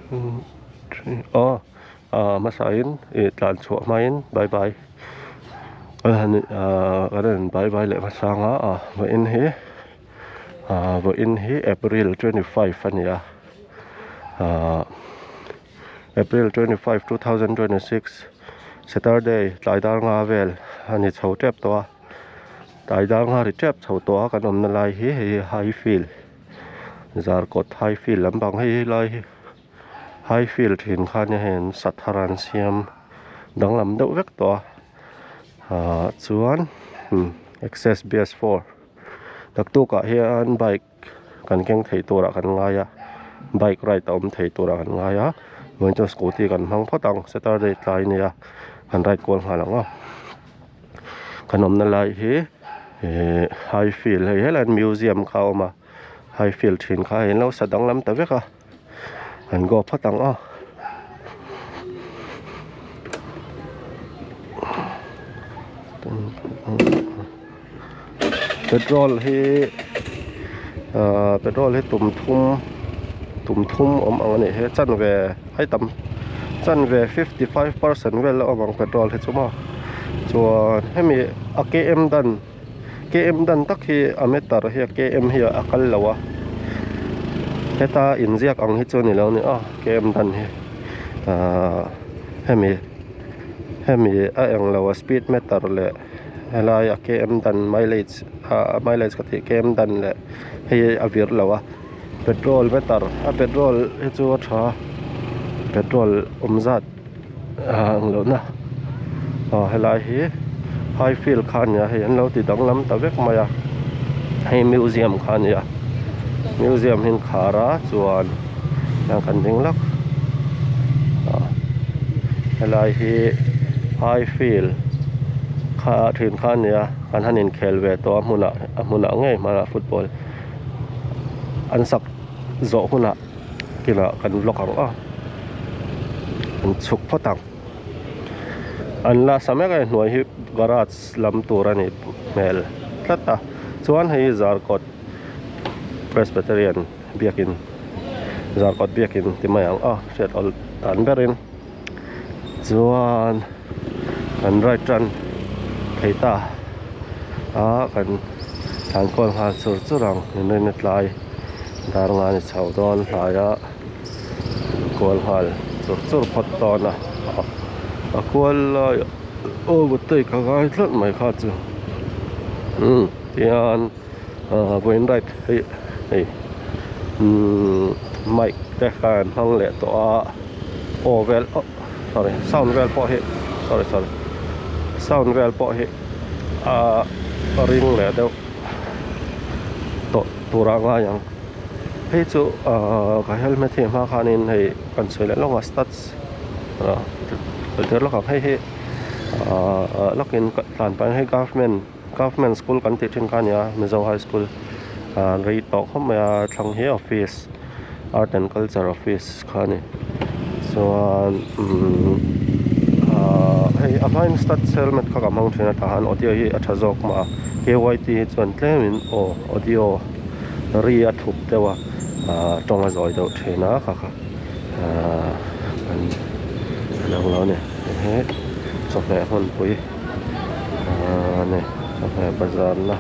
Three aw ah hmasain ih tlan chhuah hmain bye bye kan han ah kan han bye bye leh hmasa ang a ah vawiin hi ah vawiin hi April 25 a ni a ah April 25 2026 Saturday tlai dar nga vel a ni chho tep tawh a tlai dar nga ri tep chho tawh a kan awmna lai hi hei hi high field. Zarkawt high field lampang hei helai hi high field thin kha nia hei an sa thar a an siam danglam deuh vek tawh a ahh chuan access B S four naktuk ah hian bike kan keng thei turah kan ngai a bike ride a awm thei turah kan ngai a vawiin chuan scooty kan hmang phawt ang saturday tlai ania kan ride kual nghal ang aw. Kan awmna lai hi ihh high field hei helai hian museum kha a awm a high field thin kha hei an lo sa danglam ta vek a an go phawt ang aw. Petrol hi ahh petrol hi tum thum tum thum awm ang a nih hi chanve ai tam chanve 55 percent vel a awm ang petrol hi chu maw chuan hemi a km dan km dan tak hi a meter hi a km hi a kal lo a heta inziak ang hi chu a ni lo a ni aw km dan hi ahh hemi hemi a englo a speed meter leh helai a km dan mileage ah mileage ka tih km dan leh hei a vir lo a petrol meter a petrol hi chu a tha petrol awm zat ah ang loh na aw helai hi high field kha a nia hei an lo ti danglam ta vek mai a hei museum kha a nia museum hi an khar a chuan tiang kan ding lawk ah helai hi high field kha thin kha a nia kan han inkhel ve tawh a hmunah a hmunah ngei hmanah football an sak zawh hunah kinah kan vlog ang aw an chhuk phawt ang an la sa mek a hnuai hi garage lam tur a nih hmel tlat a chuan hei hi zarkawt presbyterian biakin zarkawt biakin ti mai ang aw hriat awl dan berin chuan kan ride tan thei ta a kan thlan kual nghal chur chur ang inrin a tlai dar nga ni chho dawn hnai a kual nghal chur chur phawt dawn a a kual lai aw battery ka ngai tlat mai kha chu umm tihian ahh vawiin ride hei hei umm mic te kha an hmang leh tawh a aw vel oh sorry sound vel pawh hi sorry sorry sound vel pawh hi ahh a ring leh deuh tawh tur a ngai ang hei chu ahh ka helmet hi hma khanin hei kan sawi leh lawk a studs ah tir lawk ang hei hi ahh lawkin tlan pah hian hei government government school kan tih thin kha a ni a Mizo high school ah rei tawh khawp mai a thlang hi office art and culture office kha a ni chuan umm ah hei a hmain studs helmet kha ka hmang thin a tah han audio hi a tha zawk mah a K Y T hi chuan tlemin aw audio ri a thup deuh a ah tawng a zawi deuh thin a kha kha ah an ang lo a ni he chawhmeh hmunpui a ni chawhmeh bazar na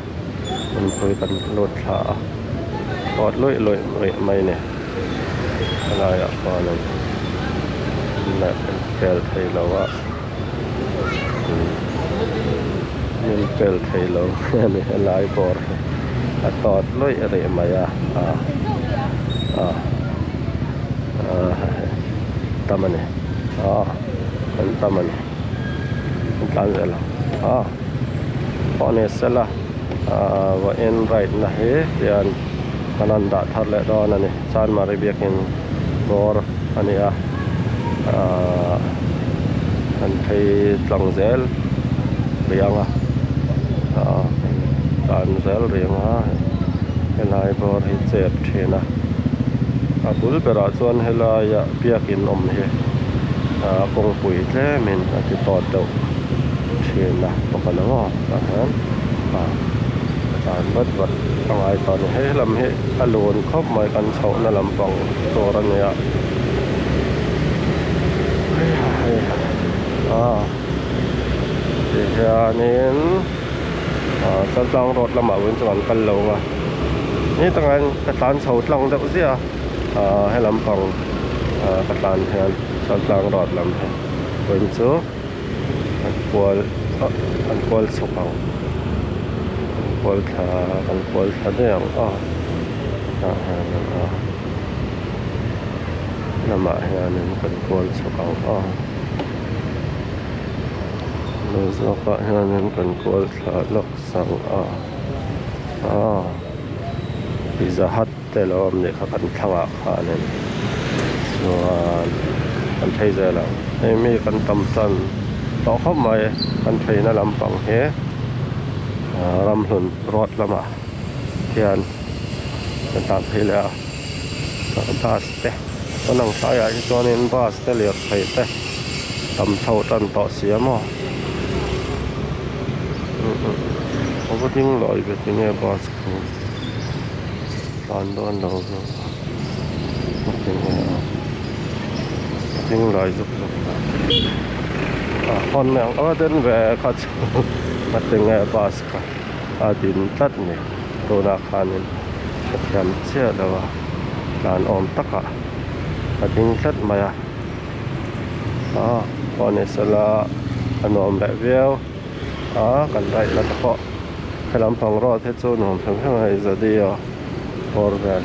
hmunpui kan lut thla a tawt luih luih rih mai a ni helai ah khuanin pel thei lo a min pel thei lo a ni helai bawr hi a tawt luih rih mai a ah ah tam a ni ah an tam a ni. An tlan zel ang a pawh ni sela ahh vawiin ride na hi tian kan han dah thar leh dawn a ni chanmari biakin bawr a ni a ahh an phei tlang zel rih ang a ahh tlan zel rih ang a helai bawr hi chep thin a a bul berah chuan helaiah biakin awm hi. Ahh kawngpui tlemin a ti tawt deuh thin a bawk a lo a tah hian ah a tlan vat vat a ngai tawh a ni hei lam hi a lun khawp mai kan chhohna lampang tur a nia. A ti hianin ah Chaltlang road lamah pawhin chuan an kal lo ang a ni takah hian ka tlan chho tlang deuh ziah a ah he lampang ah ka tlan hian Chaltlang road lam hi pawhin chu an kual ah an kual chhuk ang an kual thla an kual thla daih ang a tah hianin a. Lamah hianin kan kual chhawk ang a lo zawkah hianin kan kual thla lawk sang a aw pizza hut te lo awm nih kha kan thlangah khanin chuan kan phei zel ang hei mi kan tam tan tawh khawp mai kan pheina lampang hi ramhlun road lamah hian kan tan phei leh a. Bus te pawn ang tlaiah hi chuanin bus te lirthei te tam chho tan tawh si a maw a va ding lawi ve tinge bus khu tlan dawn lo zawk a tinge a a ding lai zuk zuk a hawn mai ang a va den ve kha chu a tinge bus kha a din tlat ni tunah khanin. Ka thiam chiah lo a tlan awm takah a ding tlat mai a ah pawh ni sela a nuam leh viau a kan raih na te pawh he lampang road hi chu nuam hrim hrim a hei zudio bawr vel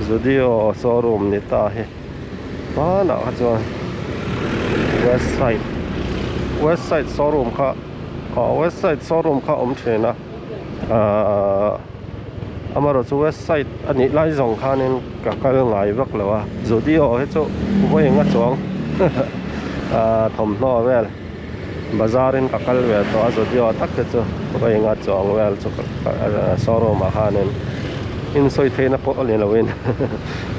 zudio showroom ni ta hi hmanah kha chuan west side west side showroom kha ah west side showroom kha a awm thin a ahh. Amaherawhchu chu west side a nih lai zawng khanin ka kal ngai vak lo a zudio hi chu vawi enga chuang ahh thawmhnaw vel bazar in ka kal ve tawh a zudio tak hi chu vawi enga chuang vel chu showroom ah khanin insawi theihna pawh a ni lo in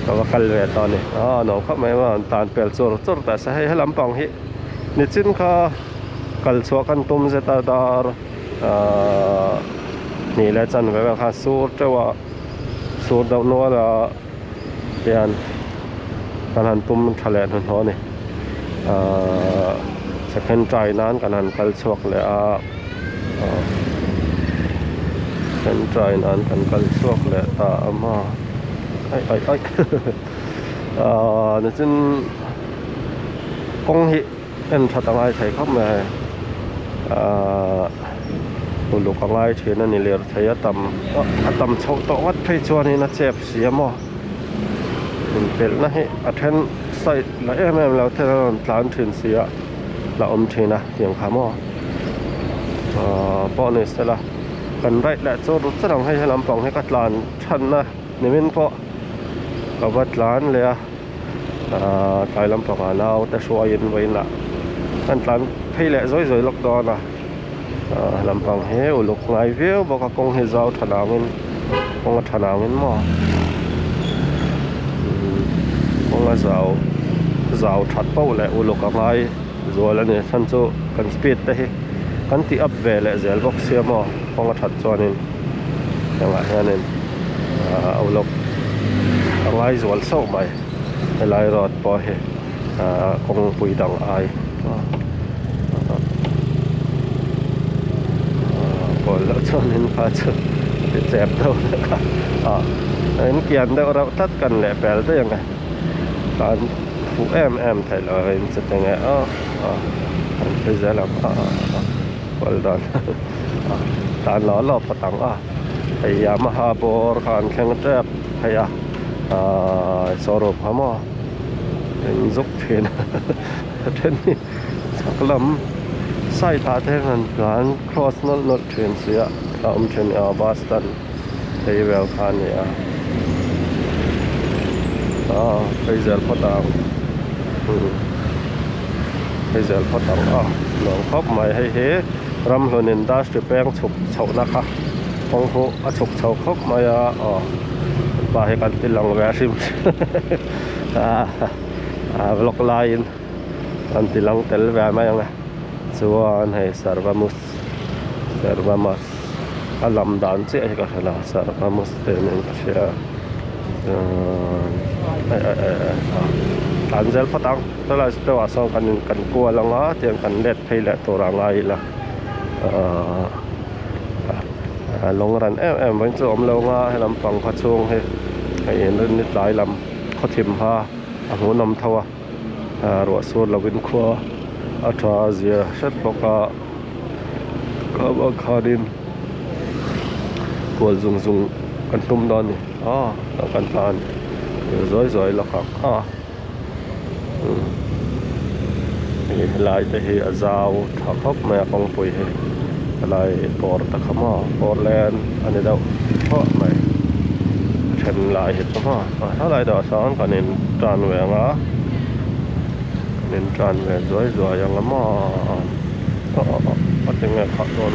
ka va kal ve tawh a ni aw nuam khawp mai a tan pel chur chur teh se hei he lampang hi nichin kha kal chhuah kan tum zet a dar. Ahh hnih leh chanve vel khan sur teuh a sur deuh nual a hian kan han tum tha leh hnuhnawh a ni ahh second try nan kan han kal chhuak leh a ahh second try nan kan kal chhuak leh ta a maw aih aih aih ahh nichin kawng hi. En that a ngai thei khawp mai hei ahh uluk a ngai thin a ni lirthei a tam a tam chhoh tawh ngawt phei chuanin a chep si a maw inpelhna hi a then side la em em lo ten a rawn tlan thin si a la awm thin a tiang kha maw ahh pawh ni sela kan right leh chu rut chiah ang hei he lampang hi ka tlan thanna nimin pawh ka va tlan leh a. Ahh tlai lampangah naute hruaiin vawiinah an tlan phei leh zawi zawi lawk dawn a ahh lampang hi uluk ngai viau bawk a kawng hi zau tha nangin kawng a tha nangin maw umm kawng a zau zau that poh leh uluk a ngai zual a ni chhan chu kan speed te hi kan tih up ve leh zel bawk sia maw kawng a that chuanin hengah hianin ahh uluk a ngai zual sauh mai helai road pawh hi ahh kawngpui dang ai ahh kawl loh chuanin kha chu a ti chep deuh hlek a ah in kian deuh reuh tlat kan leh pel daih ang e tan fuh em em theih loh a in che teng e aw ah an phei zel ang ah ah kawl dan ah tan lawh lawh phawt ang a hei yamaha bawr kha an thleng tep phei a ahh showroom kha maw in zuk thin a then hi chhak lam side ah te hian an cross nawlh nawlh thin si a a awm thin a bus stand phei vel kha a ni a ah phei zel phawt ang phei zel phawt ang a nuam khawp mai hei hi ramhlun industry peng chhuk chhohna kha kawng chu a chhuk chho khawp mai a aw pa hi kan ti lang ve a hrim a vlog laiin kan ti lang tel ve mai ang e chuan hei sarvamus sarvamas a lam dan chiah hi ka hre lo sarvamus te niin ka hria chuan ai ai ai ai a. Tlan zel phawt ang helai deuh ah sawn kan in kan kual ang a tiang kan let phei leh tur ah ngai ila ahh lawng ran em em mai chu a awm lo ang a he lampang khaw chhung hi hei in rin ni tlai lam khaw thim kha a hmuhnawm tho a ah ruah sur lo in khua a tha zia hret bawk a khamah khanin kual zung zung kan tum dawn a ni aw kan tlan zawi zawi lawk ang a hei helai te hi a zau tha khawp mai a kawngpui hi helai bawr te kha maw four lane a ni deuh thawh mai a then lai hi chu maw helai deuh ah sawn kan in tan ve ang a kan in tan ve zuai zuai ang a maw aw aw aw a tinge khah dawn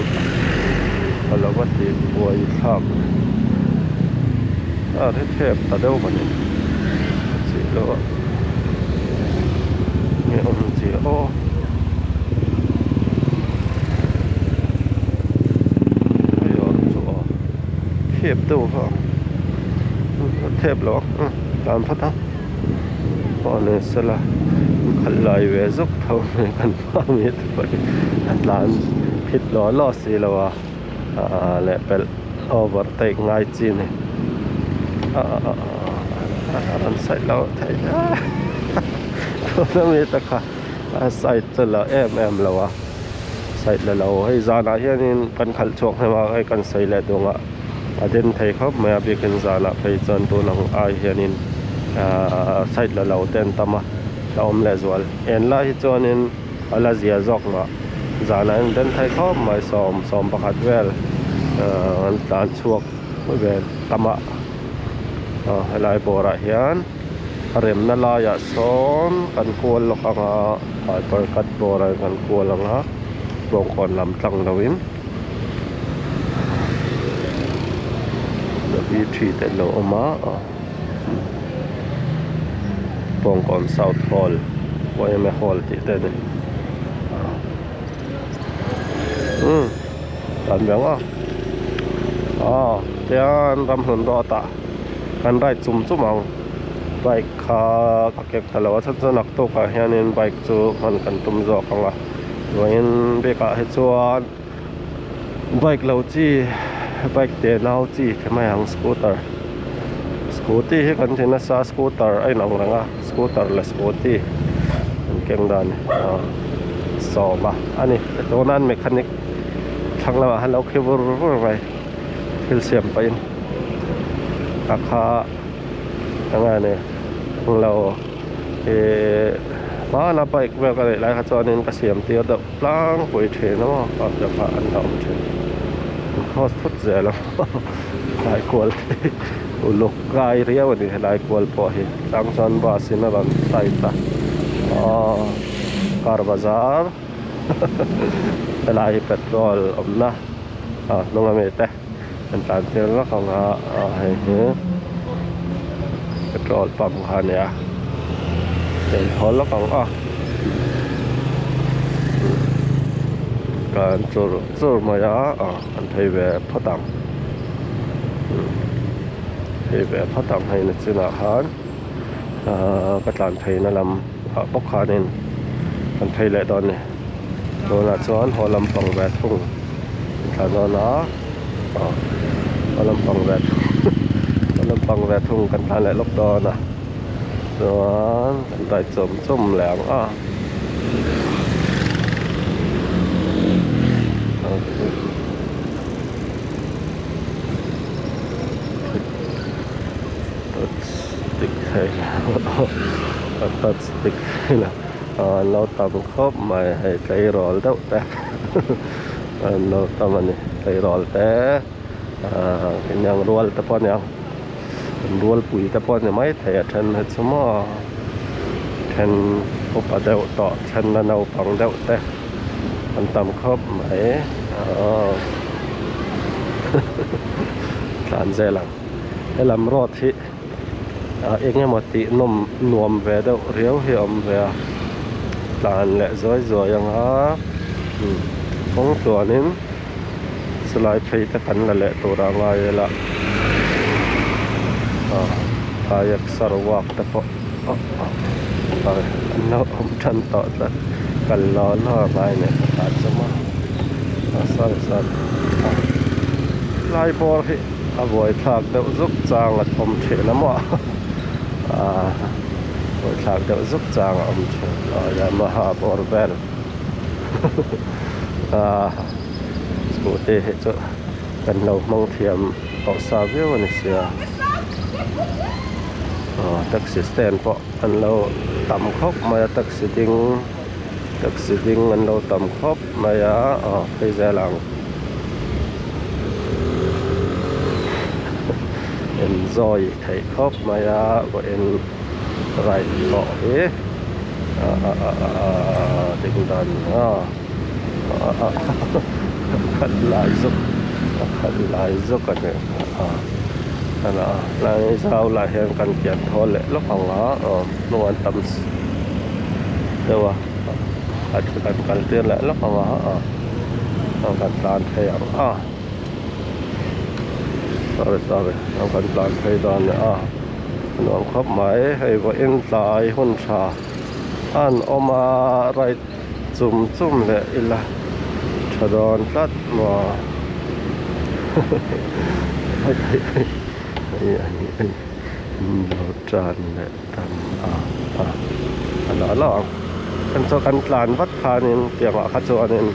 ka lo va tih buai thlak a ri thep ta deuh a ni a chih loh a nge awm chi aw. Hei awr chu aw thep deuh kha a thep lo a tlan phawt a pawh ni sela khalh lai ve zuk tho mai kan hma mi te pawh hi a tlan phit law law si lo a ah lehpelh overtake ngai chi a ni a a a a rawn side lo thei tuna mi te kha a side chu la em em lo a side la lo hei zanah hianin kan khalh chhuak hnem a hei kan sawi leh duh ang a den thei khawp mai a biakin zanah phei chuan tun ang ai hianin ahh side la lo te an tam a a awm leh zual en lai hi chuanin a la zia zawk mah zanah hian den thei khawp mai sawm sawm pakhat vel ahh an tlan chhuak ve tam a aw helai bawrah hian a remna laiah sawn kan kual lawk ang a piper cut bawrah kan kual ang a bawngkawn lam tlang lo in w te an lo awm a aw bawngkawn south hall yma hall tih te a ni umm kan be ang a aw tian ramhlun road ah kan ride chum chum ang bike kha ka kek ta lo a chhan chu naktuk ah hianin bike chu hman kan tum zawk ang a vawiin bike ah hi chuan bike lo chi bike te nau chi te mai ang scooter scooty hi kan ti nasa scooter a inang reng a scooter leh scooty an keng dan sawm a ani tuna an mechanic thlang lamah khan lo khi vur vur mai thil siam pahin a kha eng nge ni englo ihh hmana bike vel ka neih lai kha chuanin ka siam tir deuh tlangpui thin a maw kha kha an la awm thin an cross thut zel a helai kual hi uluk ngai riau a ni helai kual pawh hi tlang chuan bus in a rawn side a aw car bazar helai hi petrol awmna a hnung ami te an tlan tir vak ang a ah hei hi petrol pump kha a nia eng haw lawk ang a kan chur chur mai a ah an phei ve phawt ang phei ve phawt ang hei nachinah khan ah ka tlan pheina lam ah bawk khanin kan phei leh dawn a ni tunah chuan haw lampang ve thung thla dawn a aw haw lampang ve thung haw lampang ve thung kan tlan leh lawk dawn a chuan kan dai chum chum leh ang a. Touch dik thei lo a touch dik thei lo an lo tam khawp mai hei tleirawl deuh te an lo tam a ni tleirawl te ahh eng rual te pawh a ni ang an rualpui te pawh a ni maithei a then hi chu maw then upa deuh tawh then la naupang deuh te an tam khawp mai aw tlan zel ang helam road hi ah eng emaw tih nawm nuam ve deuh riau hi a awm ve a tlan leh zuai zuai ang a kawng tluanin chulai phei te kan la leh tur a ngai ila ah kayak sarawak te pawh ah. Sorry an lo awm tan tawh tlat kal law law a ngai leh ka ta chu maw ah sorry sorry ah lai bawr hi a buaithlak deuh zuk chang a awm thin a maw ah buaithlak deuh zuk chang a awm thin aw Yamaha bawr vel ah scooty hi chu kan lo hmang thiam tawh sa viau a ni sia aw taxi stand pawh an lo tam khawp mai a taxi ding taxi ding an lo tam khawp mai a aw phei zel ang enjoy theih khawp mai a vawiin ride pawh hi ah ah ah ah ding dan ah ah ah khat lai zawk a khat lai zawk a ni ah lai zau lah hian kan pian thawl leh lawk ang a aw hnung an tam deuh a a kan kal tir leh lawk ang a aw kan tlan phei ang a sorry sorry kan tlan phei dawn a nuam khawp mai hei vawiin tlai hun tha an awm a right chum chum leh ila tha dawn tlat maw hei hei hei hei hei lo tan leh tan a a a la lo ang kan chu kan tlan vat khanin tiangah kha chuanin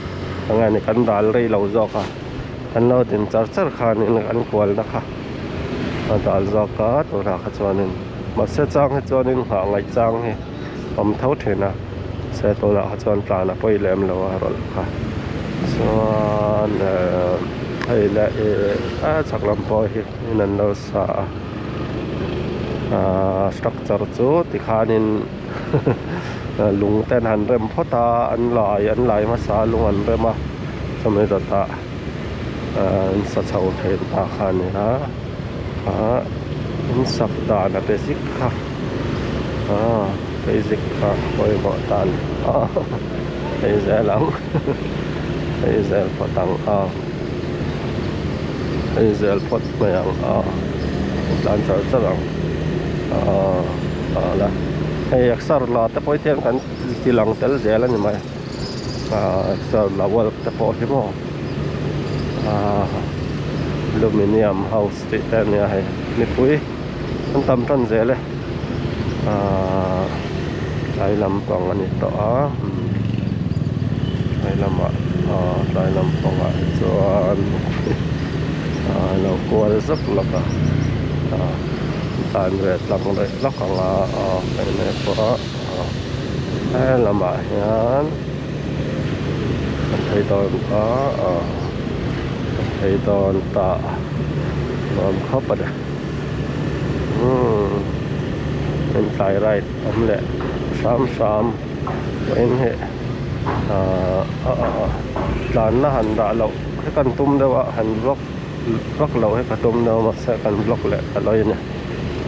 eng nge ni kan dal rei lo zawk a kan lo din char char khanin kan kualna kha a dal zawk a tunah kha chuanin mahse chang hi chuanin nghah ngaih chang hi. awm tho thin a se tunah kha chuan tlan a pawi lem lo a rawlh kha chuan ehh hei leh ih a chhak lam pawh hi in an lo sa a ahh structure chu tikhanin lung ten han rem phawt a an lai an lai hmasa a lung an rem a chumi dawtah ahh an sa chho thei ta kha a ni a ah in sak dan a basic kha. Ah basic kha pawimawh tan a hei zel ang hei zel phawt ang a hei zel phawt mai ang a tlan char char ang ah ah la hei exer la te pawh hi tiang kan ti lang tel zel a ni mai ah exer la work te pawh hi maw ah aluminium house tih te a nia hei mipui. An tam tan zel e ahh tlai lampang a ni tawh a tlai lamah ahh tlai lampangah hi chuan ahh lo kual zuk lawk a ahh tlan ve tlang leh lawk ang a ahh hei leh pawh a ahh helamah hian kan phei dawn ta ahh kan phei dawn ta nuam khawp a ni. Umm intlai ride awm leh hram hram pawhin hei ahh ah tlanna han dah loh hi kan tum deuh a han vlog vak loh hi ka tum deuh a mahse kan vlog leh ta lawi a ni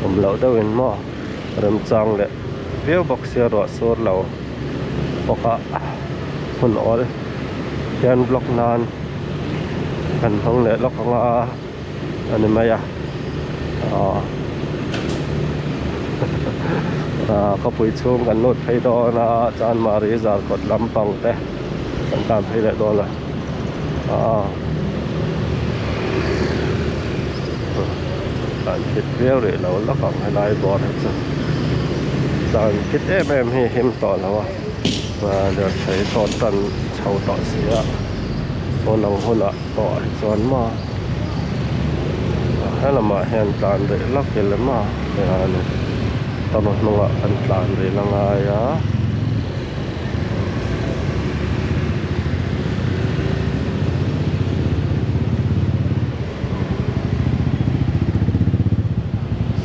awm loh deuhin maw remchang leh viau bawk sia ruah sur lo bawk a hun awl hian vlog nan kan hmang leh lawk ang a. a ni mai a aw ah khawpui chhung kan lut phei dawn a chanmari zarkawt lampang te kan tan phei leh dawn a aw tlan fit viau rih lo lawk ang helai bawr hi chu tlan fit em em hi him tawh lo a ah lirthei tawt tan chho tawh si a tun ang hunah. Tawh ah chuan maw helamah hian tlan rih lawk ila maw hian tawrh hnungah kan tlan rih la ngai a.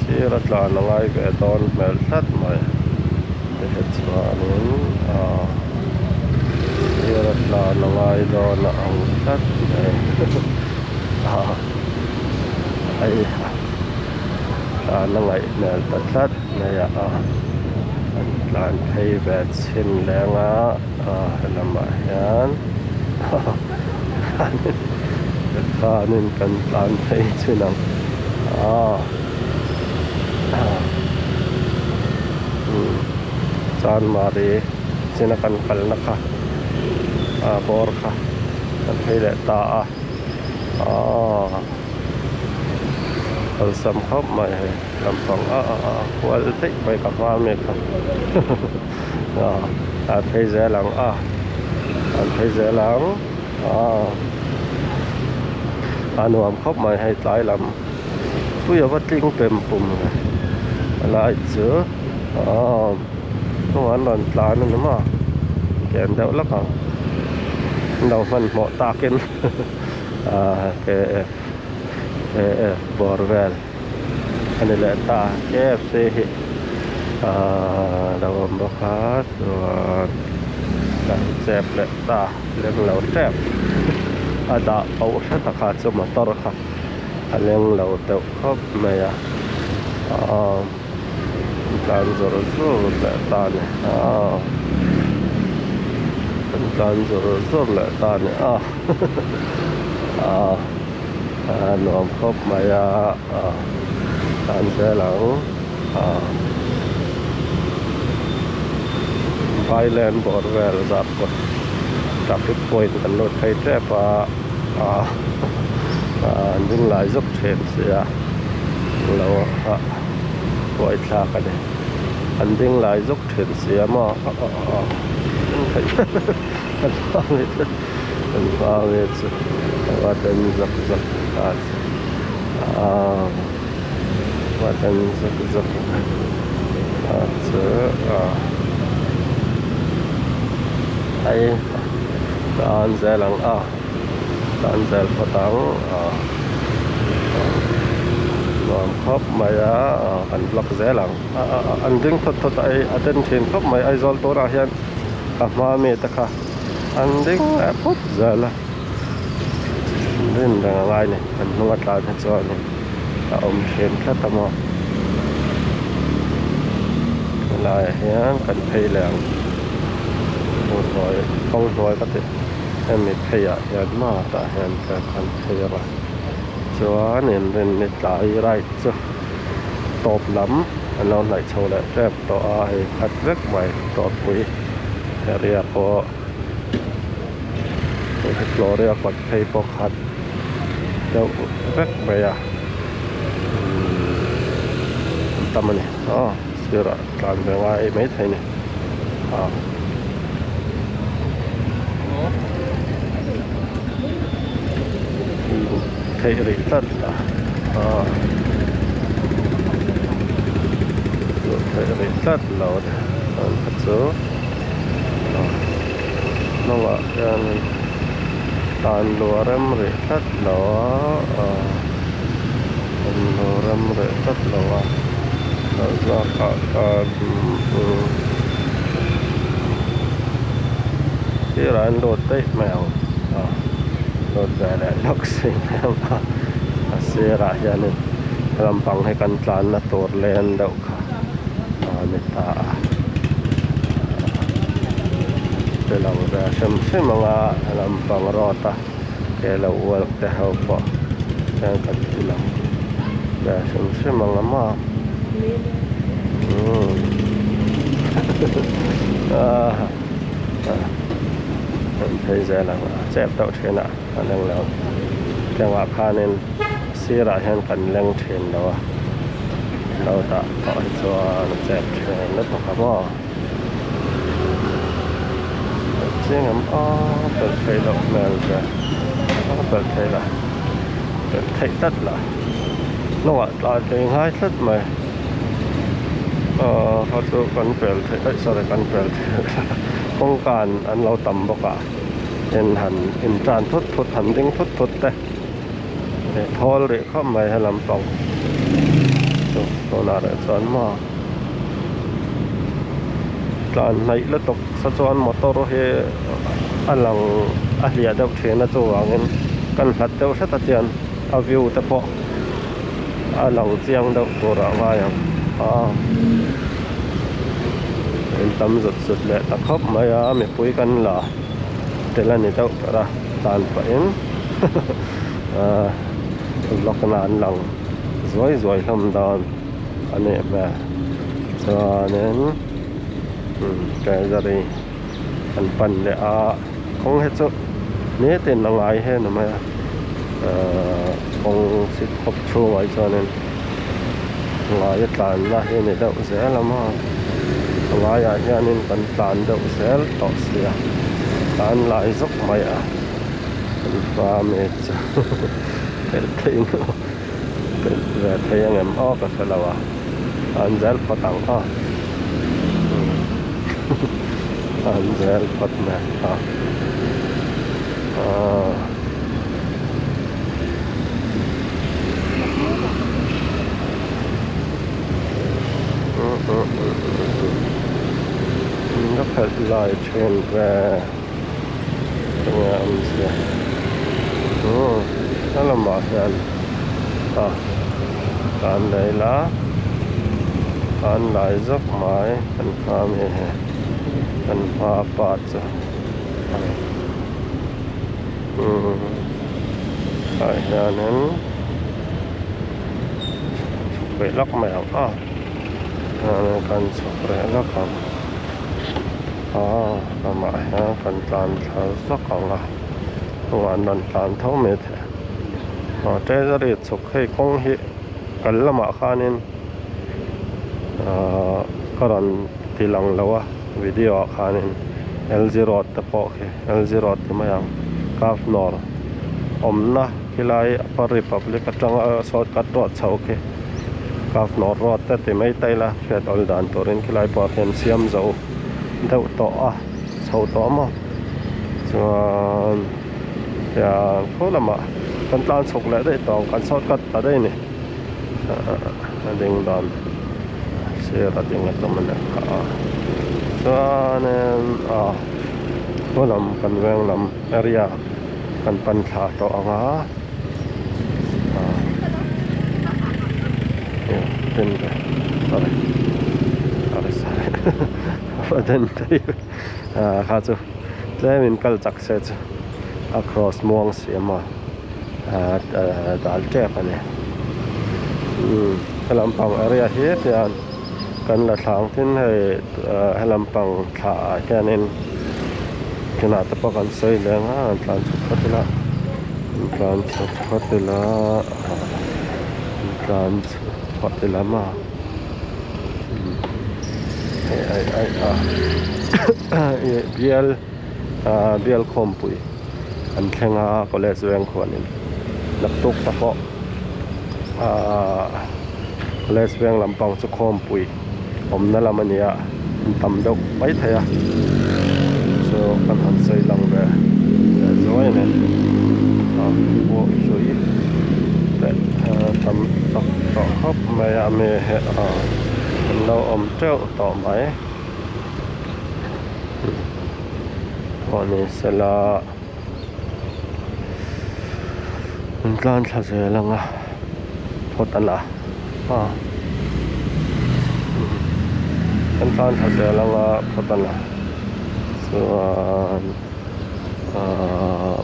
Sir a tlan a ngai ve dawn hmel tlat mai tihi chuanin ah sir a tlan a ngai dawn a ang tlat mai ah hei tlan a ngaih hmel ta tlat mai a ah an tlan phei ve chhin leng a ah helamah hian khanin kan tlan phei chin ang ah umm. Chanmari china kan kalna kha ah bawr kha kan phei leh ta a aw awlsam khawp mai hei lampang a a a kual daih mai ka hma ami kha aw an phei zel ang a an phei zel ang aw a nuam khawp mai hei tlai lam pui a va tling pem pum ve a lai chu aw hnungah an rawn tlan a ni maw ken deuh lawk ang an lo hmanhmawh takin ah kf kf bawr vel a ni leh ta kfc hi ah a lo awm bawk a chuan kan chep leh ta leng lo tep a dah pauh hret a kha chu motor kha a leng lo deuh khawp mai a aw tlan zawr zawr leh ta a ni aw kan tlan zawr zawr leh ta a ni a aw a nuam khawp mai a aw tlan zel ang aw Vailen bawr vel zat kawt traffic point kan lut phei tep a ah an ding lai zawk thin sia lo ah buai thlak a ni an ding lai zawk thin sia maw ah ah ah an hma nge chu a den zawk zawk ta chu ah a den zawk zawk ta chu ah hei tan zel ang a tan zel phawt ang ah nuam khawp mai a ah kan vlog zel ang ah ah an ding thawt thawt a a den thin khawp mai Aizawl tunah hian ka hma mi te kha an ding leh phawt zel a rin reng a ngai a ni an hnung a tlan hi chuanin a awm thin tlat a maw helaiah hian kan phei leh ang kawng hnuai kawng hnuai ka ti hemi pheiah hian maw tah hian kan phei ang a chuanin rin ni tlai ride chu tawp lam an lo hnaih chho leh tep tawh a hei khat vek mai tawpui area pawh Gloria kawt phei pawh khat deuh vek mai a umm an tam a ni aw sirah tlan ve ngai maithei a ni ah. Theih rih tlat a aw theih rih tlat lo a ni chuan kha chu aw hnungah hianin tan luah rem rih tlat lo a aw tan luah rem rih tlat lo a zawkah khan sirah an lut daih mai ang aw lut ve leh lawk si mai ang a a sirah hianin lampang hi kan tlanna tur len deuh kha a ni ta a ti lang ve hrim hrim ang a lampang road a ke lo ualk te ho pawh hian kan ti lang ve hrim hrim ang a maw umm ah kan phei zel ang a chep deuh thin a a leng lo tlengah khanin sirah hian kan leng thin lo a lo dah tawh hi chuan a chep thin lutuk a maw. Chiang em a pelh theih loh hmel ve a pelh theih la pelh theih tlat la hnungah tlai thei ngai tlat mai aw kha chu kan pel theih aih sorry kan pel theih kawngka an lo tam bawk a in han in tan thut thut han ding thut thut te thawl rih khawp mai helam pang chu tunah reh chuan maw. Tlan hnaih lutuk sa chuan motor hi a lang a hliah deuh thin a chuvangin kan hlat deuh hret a chian a view te pawh a lang chiang deuh tur ah ngai ang a in tam zut zut leh ta khawp mai a mipui kan la tel a ni deuh ber a tlan pahin ah vlog na an lang zuai zuai hlawm dawn. A nih hmel chuanin. Treasury an pan leh a kawng hi chu nitin a ngai he ni mai a ahh kawng si khawp chhungah hi chuanin ngai a tlanna hi a ni deuh zel a maw a ngaiah hianin kan tlan deuh zel tawh sia tlan lai zawk mai a kan hma mi chu phelh theih nuam phelh ve thei ang em aw ka hre lo a an zel phawt ang aw an zel phawt mai a aaa. Ka phelh lai thin ve enge a awm sia umm he lamah hian a tlan leh ila tlan lai zawk mai kan hma ami hi kan hma pa chu umm tah hianin chhuk rih lawk mai ang a kan chhuk rih lawk ang. Aaa lamah hian kan tlan thla zawk ang a hnungah an rawn tlan tho mai thei a aw treasury chhuk hei kawng hi kal lamah khanin aaa ka rawn ti lang lo a video ah khanin L G road te pawh khi L G road ti mai ang Cavnor awmna khilai upper republic atanga shortcut road chho khi. Cavnor road te ti mai ta ila hriat awl dan turin khilai pawh hian siam zo deuh tawh a chho tawh maw chuan hian khaw lamah kan tlan chhuk leh daih tawh ang kan shortcut ta daih a ni a ding dan sir a ding a tum a nih kha a chuanin ah khaw lam kan veng lam area kan pan thla tawh ang a. Kha chu tlemin kal chak se chu a cross muang siam a dal tep a ni helam pang area hi hian kan la thlang tin hei helam pang thla ah hianin tunah te pawh kan sawi leng a an tlan chhuk phawt ila an tlan chhuk phawt ila an tlan chhuk phawt ila maw hei ai ai a ih bial ah bial khawmpui an thleng a college veng khuanin naktuk te pawh ahh college veng lampang chu khawmpui awmna lam a ni a an tam deuh mai thei a chu kan han sawi lang ve leh zuai a ni a pawh sawi leh tam tak tawh khawp mai a mi hi an lo awm teuh tawh mai pawh ni sela an tlan thla zel ang a phawt a la a an tlan thla zel ang a phawt a la chuan ahh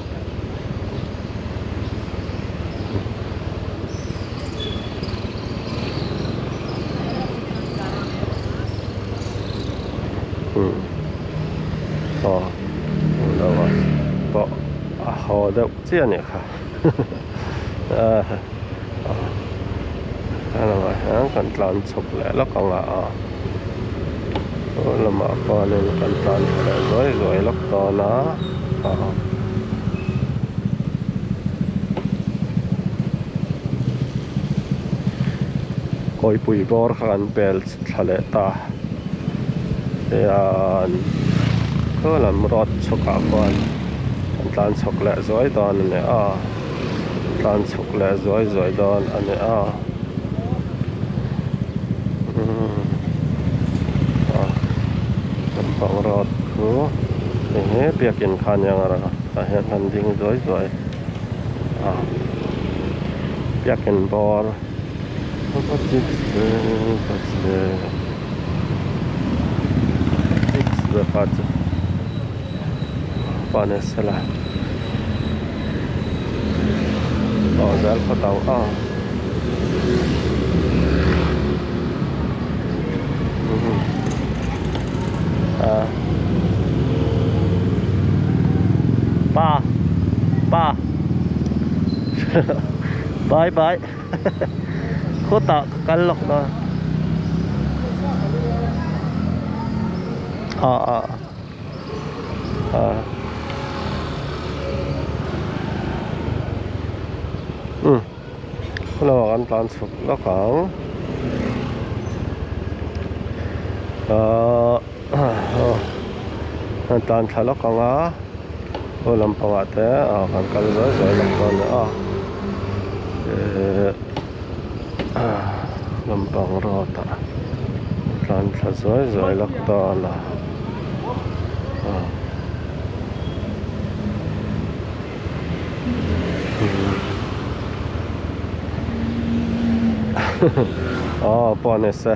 aw lo a pawh a haw deuh chiah a nih kha a lamah hian kan tlan chhuk leh lawk ang a a lamah khuanin kan tlan thla leh zuai zuai lawk dawn a. Kawipui bawr kha kan pel thla leh ta hian khaw lam road chhuk ah khuan an tlan chhuk leh zuai dawn a ni a tlan chhuk leh zuai zuai dawn a ni a umm a lampang road chu hei hi biakin kha ania ang a tah hian an ding zuai zuai a biakin bawr. Ah. Pa. Pa. Bye bye. Khawtah ka kal lawk dawn. Ah ah. Ah. Um. Lamah kan tlan chhuk lawk ang. Ahh kan tlan thla lawk ang a aw lampangah te ah kan kal zawi zawi lawk dawn a ni a ehh lampang road ah tlan thla zawi zawi lawk dawn a ah. Aw pawh a ni se.